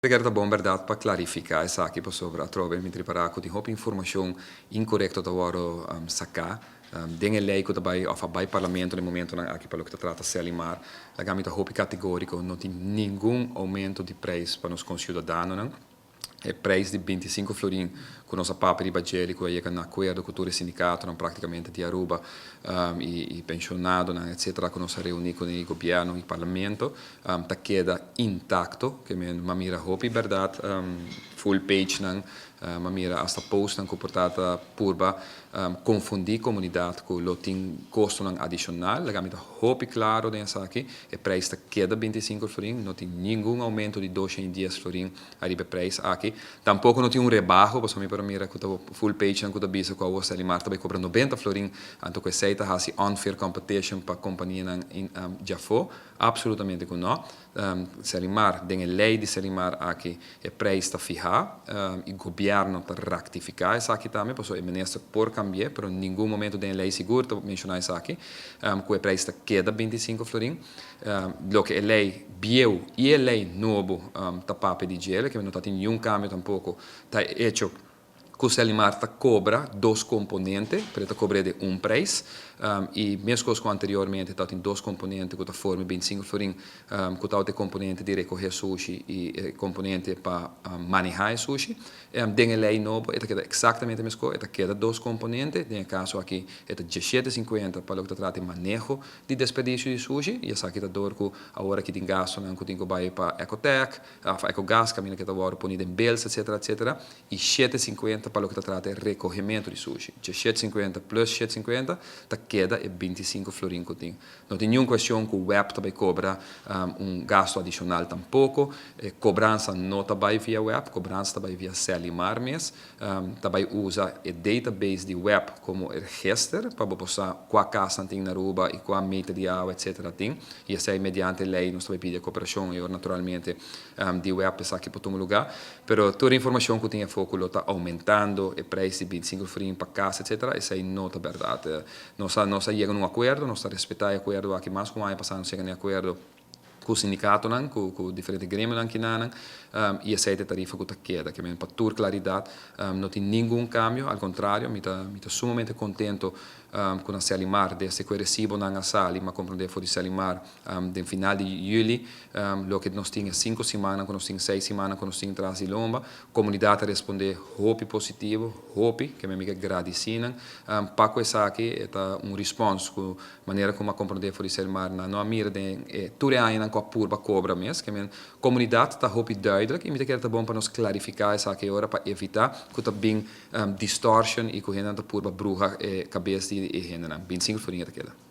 Kier ta bon berdad pa clarifica esaki, pasobra atrobe mi ta ripara cu tin hopi informacion incorrecto ta wordo saca den e ley cu ta bay of a bay Parlamento den momentonan aki pa loke ta trata Selimar. Laga mi ta hopi categorico, no tin ningun aumento di prijs pa nos conciudadanonan. E prijs di 25 florin cu nos a papia riba dje, cu a yega na acuerdo cu tur e sindicatonan practicamente di Aruba y pensionadonan, etc., cu nos a reuni cu e gobierno y Parlamento, ta keda intacto. Kiermen, m'a mira hopi berdad full page nan, m'a mira hasta post nan cu por ta purba confundi comunidad cu lo tin costonan adicional. Laga mi ta hopi claro den esaki: e prijs ta keda 25 florin, no tin ningun aumento di 210 florin ariba e prijs aki. Tampoco no tin un rebaho, pasobra mi por mira cu full page nan cu ta bisa cu awor Selimar ta bay cobra 90 florin, anto cu esey ta hasi unfair competition pa companianan di afo. Absolutamente cu no. Selimar, den e ley di Selimar aki, e prijs ta fiha y gobierno ta rectifica esaki tambe, pasobra e minister por cambia, pero ningun momento den ley sigur ta menciona esaki, cu e prijs ta keda 25 florin. Loke e ley bieu y e ley nobo ta papia di dje, cu no tin ningun cambio tampoco, ta hecho cu Selimar ta cobra dos componente, pero ta cobra di un prijs. Y mescos cu anteriormente, ta tin dos componente cu ta forma 25 florin, cu ta e componente di recoge sushi y e componente pa maneha sushi. Den e ley nobo, ta keda exactamente mescos, ta keda dos componente, den e caso aki, ta 17,50 pa loke ta trata maneho di desperdicio di sushi, y esaki ta door cu awor aki tin gastonan cu tin cu bay pa Ecotech, of Ecogas, caminda cu ta awor poni den bales, etc., etc., y 7,50 pa loke ta trata recogemento di sushi. 7,50 plus 7,50 ta keda e 25 florin cu tin. No tin ningun cuestion cu WEB tambe cobra un gasto adicional tampoco. Cobransa no ta bay via WEB, cobransa ta bay via Selimar mes. Tambe usa e database di WEB como register pa por cua cas tin na Aruba y cua meter di awa, etc. tin. Y esey mediante ley nos tambe pidi cooperacion y naturalmente di WEB aki pa tuma luga. Pero tur informacion cu tin afo cu ta aumentando e prijs di 25 florin pa cas, etc., esey no ta berdad. Nos a yega na un acuerdo, nos ta respeta e acuerdo aki. Mas cu aña pasa nos a yega na un acuerdo cu sindicatonan, cu diferente gremionan aki nan, y esey ta e tarifa cu ta keda, kiermen, pa tur claridad, no tin ningun cambio, al contrario, mi ta sumamente contento cu na Selimar, desde cu e recibonan a sali, m'a comprende for di Selimar, den final di juli, loke nos tin 5 siman, cu nos tin 6 siman, cu nos tin tras di lomba, comunidad a responde hopi positivo, hopi, kiermen, mi kier gradici nan, pa cu esaki ta un response cu manera con m'a comprende for di Selimar, nan no a mira den tur aña cu a purba cobra mes. Kiermen, comunidad ta hopi duidelijk y mi kier ta bon pa nos clarifica esaki ora pa evita cu ta bin distortion y cu hende ta purba bruha cabes di hende. 25 florin ta keda.